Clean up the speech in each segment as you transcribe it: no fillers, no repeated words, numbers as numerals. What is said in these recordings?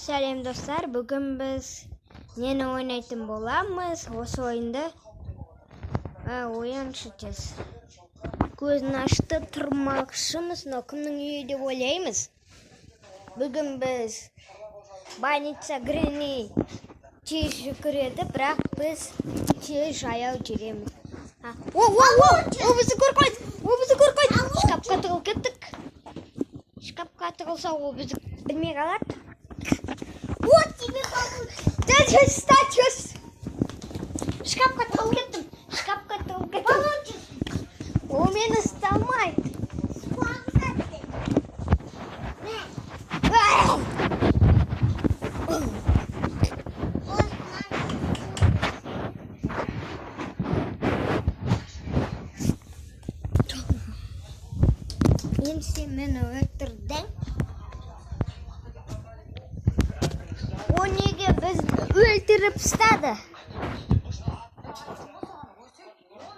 Сәлем достар, бүгін біз нені ойнайтын боламыз? Осы ойынды ояншы тез. Көзін ашты тұрмақшымыз, но кімнің үйі деп ойлаймыз? Бүгін біз больница Гренни тез жүгіреді, бірақ біз тез жаяу жүреміз. О, о, о, о, бізді көріп қойды, о, бізді көріп қойды. Шкафқа тығылып кеттік. Шкафқа тығылса, о, бізді білмей қалады. Вот тебе получится. Тез, тез. Шкафқа тығылып кеттім. Шкафқа тығылып кеттім. Получится. О, мені ұстамайды. Сползать. Мә, Ай! вот мама. Енді сен мені өлтірдің. О, неге бізді өлтіріп тастады?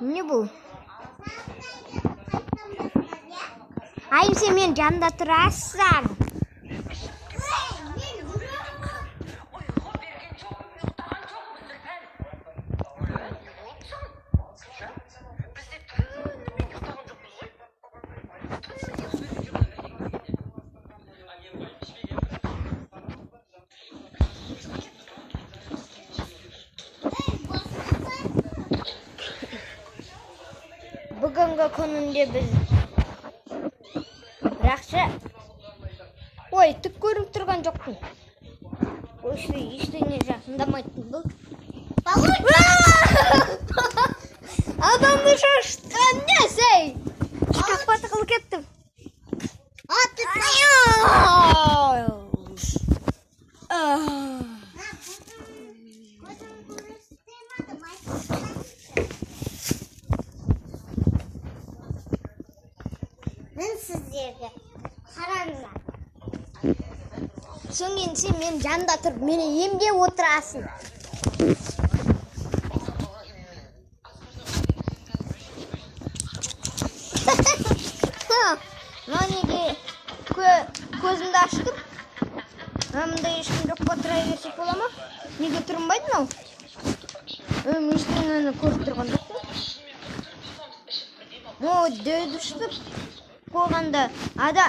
Не бұл? Айым, сен менің жанымда тұрасың. Ей, мен жүремін. Ұйқы берген жоқ, ұйықтаған жоқпыз, Үрпән. Не болды саған? Біз де түнімен ұйықтаған жоқпыз ғой. Түнімен ұйқы берген жоқ Ей, басқа Бүгінгі күнінде біз жақсы. Ой, түк көрініп тұрған жоқпын. Осы ештеңе жақындамайтын бұл. Адамды шошытқан несі, ей? Шкафқа тығылып кеттім. А, ты На, көзім көрсетемеді, Мен сіздерге қараңыздар. Содан кейін сен менің жанымда тұрып, мені емдеп отырасың. Мынау неге көзімді аштым? Мында ешкім жоқ па, тұра берсек бола ма? Неге тұрынбайды мынау? Мен ештеңені көріп тұрған жоқпын. О, дөдішіп қойғанда, ада